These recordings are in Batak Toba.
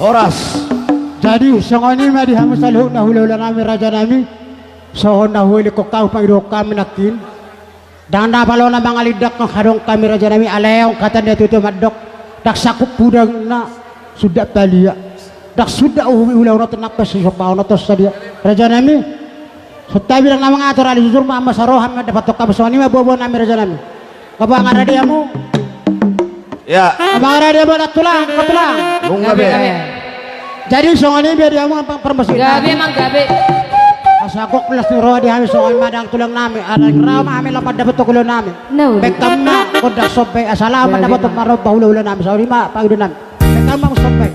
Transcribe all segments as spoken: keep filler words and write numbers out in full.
Horas. Jadi songon i ma di hamu saluhutna hulahulanami, rajanami. Songon na huelek hami, pangidoan hami nangkin. Ndang na pala na mangalindangkon hadong hami, rajanami, alai on hata ni natuatua mandok, ndang sanggup hudang na sundat palia, ndang sundat uhum i ulaon on, nang pe sisombahon on sadia, rajanami. Songon i, ndang na mangatur, alai jujur ma, asa ro hami mandapothon hamu. Songon i ma boaboanami, rajanami. Gabe mangarade hamu. Ya. Mangarade ma, Tulang, Tulang. Nunga be. Jadi songon i be di hamu, Amang parmusik. Gabe, Amang, gabe. Asa gok las ni roha di hami, songon i ma, Amang Tulang nami. Alai ro ma hami laho mandapothon ulaonnami. Baen hamu ma gondang somba i, asa laho mandapothon marompa hulahulanami. Songon i ma pangidoannami. Baen hamu ma gondang somba i.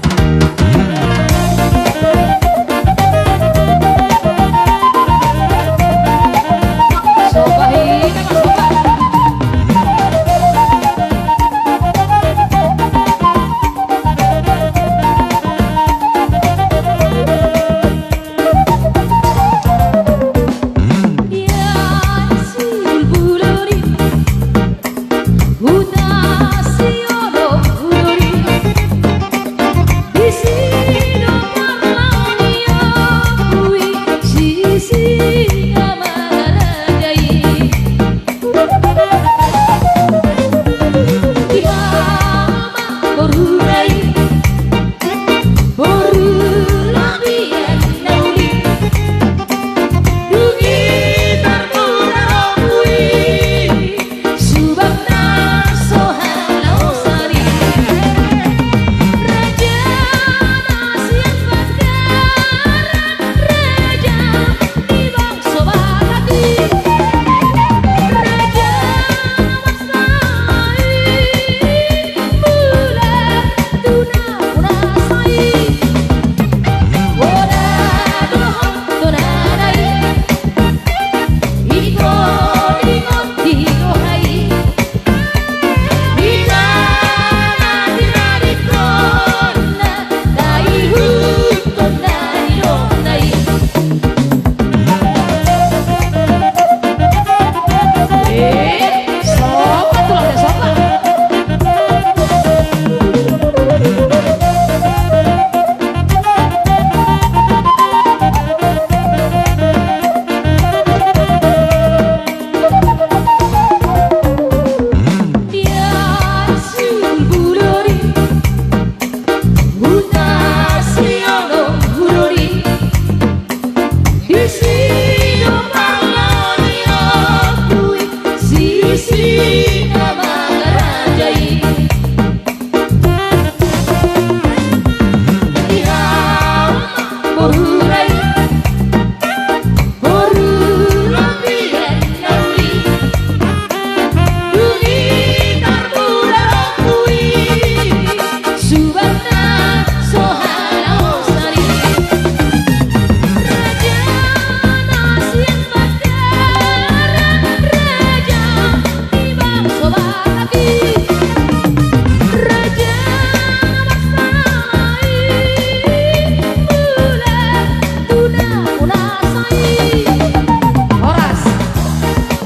Horas.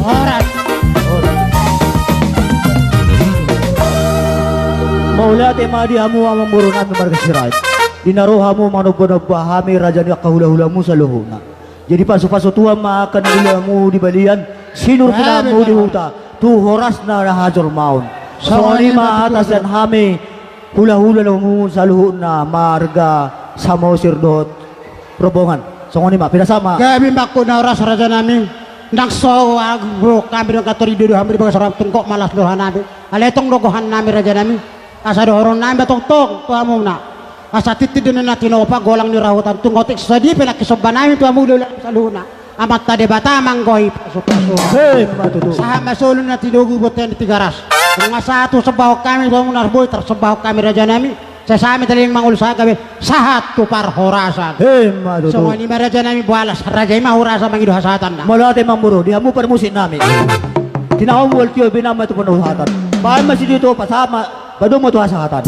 Horas. Mauliate ma di hamu amangboru nami marga Sirait. Di na ro hamu manombanomba hami raja ni angka hulahulamu saluhutna. Jadi pasupasu Tuhan ma angka na niulamu di balian, sinur pinahanmu di huta, tu horasna na hajolmaon. Songon i ma hata sian hami hulahula namu saluhutna marga Samosir dohot rombongan. Songon i ma, pinasa ma. Gabe ma angka na horas rajanami. Ndang so agung roha hami, ndang kator ido do hami di bagas roha, tung gok ma las ni rohanami. Alai tong do gohannami rajanami. Asa dohononnami ma tongtong tu hamuna. Asa tintin do na tinopa, golang ni rahutan, tung otik so sadia pe nangkin sombanami tu hamu hulahula saluhutna. Amanta Debata ma anggo i pasupasu. Emma tutu. Sahat ma solu na tinogu, bontean ni Tigaras. Nunga sahat husombahon hami tu hamu na boi tarsombahon hami rajanami. Sai sahat ma i, taringot mangolu sahat gabe sahat tu parhorasan. Emma tutu. Songon i ma rajanami, bolas raja i ma hurasa mangido hasahatanna. Mauliate ma amangboru, di hamu parmusiknami. Tinahu mual tio binamu tu parhorasan. Baen ma sitio, pasahat ma. Padomu tu hasahatan.